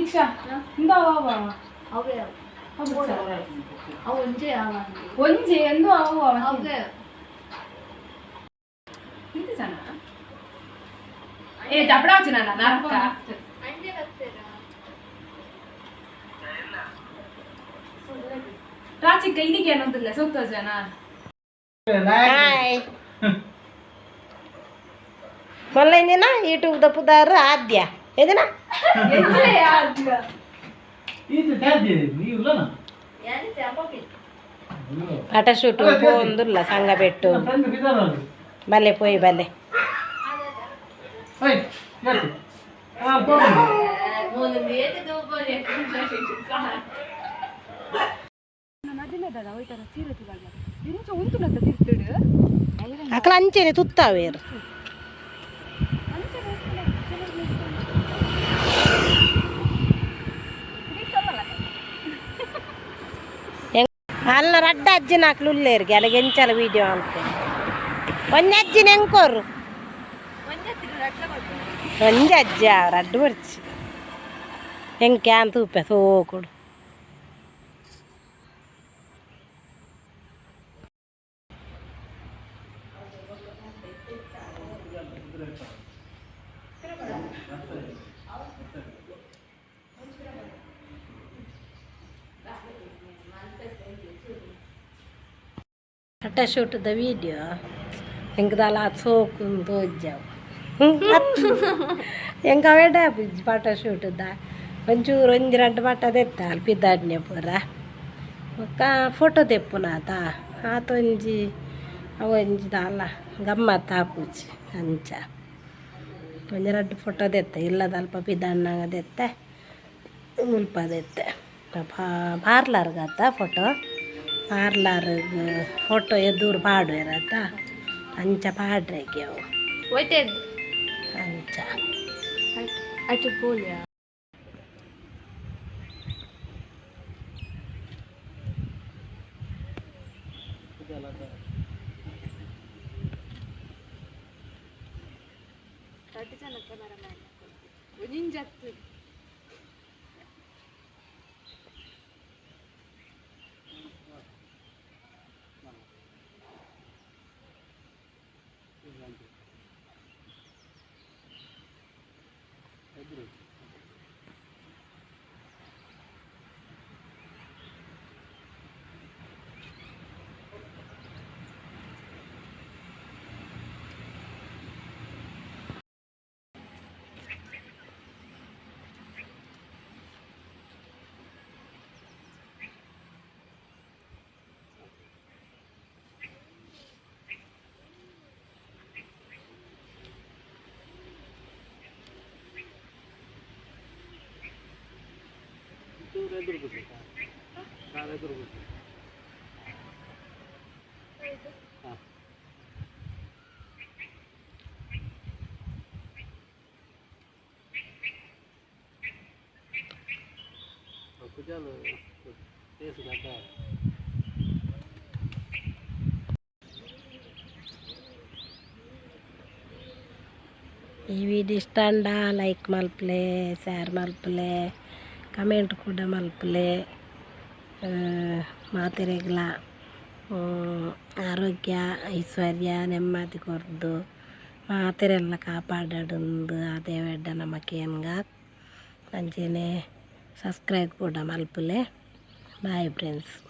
ದೀಕ್ಷಾ ಇಂದಾವ. ಅವೇ. ಅವು ಒಂಜೇ ಅವ. ಒಂಜಿ ಎಂದು ಅವು. ಅವೇ. ಇಂತ ಜನ ಏ ಜಬಡಾಚು ನನ್ನ ನರಕ. ಅಂಜೆ ಬರ್ತೀರಾ? ರಾಚಿಕ್ಕ ಇಲ್ಲಿಗೆ ಅನ್ನೋದಿಲ್ಲ ಸೂಕ್ತ ಜನ. ಹಾಯ್ ಮೊನ್ನೆ ಯೂಟ್ಯೂಬ್ ದಪ್ಪುದಾರು ಆದ್ಯ ಎದನ. ಇದು ತ್ಯಾಜ್ಯ ನೀವು. ಪಟ ಶೂಟ್ ಪೋಂದುಲ್ಲ ಸಂಘ ಪೆಟ್ಟು. ಫ್ರೆಂಡ್ ಬಿದ್ದಾರ. ಬಲ್ಲೆ ಪೋಯ್ ಬಲ್ಲೆ. ಓಯ್ ಯಾಕೆ ಹಾಂ ತಗೊಂಡು. ಅಕಲ ಅಂಚೆನೆ ತುತ್ತಾವೇರು. ಅಲ್ಲ ರಡ್ಡ ಅಜ್ಜಿನ ಅಕ್ಲು ಉಲ್ಲೇರಿಗೆ ಅಲ್ಲಿಗೆ ಎಂಚಲ ವೀಡಿಯೋ ಅಂತ ಒಂಜಿ ಅಜ್ಜಿನ ಎಂಕೋರು ಒಂಜಿ ಅಜ್ಜಿ ರಡ್ಡು ಬರ್ಚಿ ಎಂಕೆ ಅಂತ ಉಪ್ಪೆ ಸೋಕುಡು. ಫೋಟೋ ಶೂಟ್ದ ವೀಡಿಯೋ ಎಂಕದಾಲ ಸೋಕು ತೋಜಾವು. ಎಂಕ ಅವೇಡ ಫೋಟೋ ಶೂಟ್ದ ಒಂಚೂರು ಒಂಜಿ ರಡ್ಡು ಪಟ್ಟ ತೆತ್ತ ಅಲ್ಪ ಪೂರ. ಬೊಕ್ಕ ಫೋಟೋ ತೆಪ್ಪುನಾತ ಆತೊಂಜಿ ಅವು ಒಂಜಿ ದಾಲ ಗಮ್ಮತ್ ಆಪುಜಿ. ಅಂಚ ಒಂಜಿ ರಡ್ಡು ಫೋಟೋ ದೆತ್ತೆ ಇಲ್ಲದ ಅಲ್ಪ ಪಿದಾಡ್ನಾಗ ದೆತ್ತೆ ಮುಲ್ಪ ದೆತ್ತೆ. ಪಾರ್ಲರ್ಗತ್ತ ಫೋಟೋ ಪಾರ್ಲರ್ಗ್ ಫೋಟೋ ಎದುರು ಪಾಡುವೆರತ್ತ ಅಂಚ ಪಾಡ್ರೆಗೆ ಅವು. ಹೋಯ್ತಾ. ಅಂಚ. ಅటు ಪೋಲಿಯಾ. ಒಂಜಿಂಜತ್ತು. ಎದುರು ಕೂತ್ಕೊ, ಕಾರ್ ಎದುರು ಕೂತ್ಕೊ. ಹಾಂ ಕುಜಾಲು ಟೇಸ್ಟ್ ಗಡ್ಡ. ಈ ವಿಡಿಯೋ ಇಷ್ಟ ಅಂಡ ಲೈಕ್ ಮಲ್ಪಲೆ, ಶೇರ್ ಮಲ್ಪಲೆ, ಕಮೆಂಟ್ ಕೂಡ ಮಲ್ಪಲೆ. ಮಾತೆರೆಗ್ಲ ಆರೋಗ್ಯ, ಐಶ್ವರ್ಯ, ನೆಮ್ಮದಿ ಕೊರ್ದು ಮಾತೆರೆಲ್ಲ ಕಾಪಾಡಡುಂದು ಆ ದೇವೆಡ್ಡ ನಮಕೇನ್ಗ. ಅಂಚೆನೆ ಸಬ್ಸ್ಕ್ರೈಬ್ ಕೂಡ ಮಲ್ಪಲೆ. Bye friends.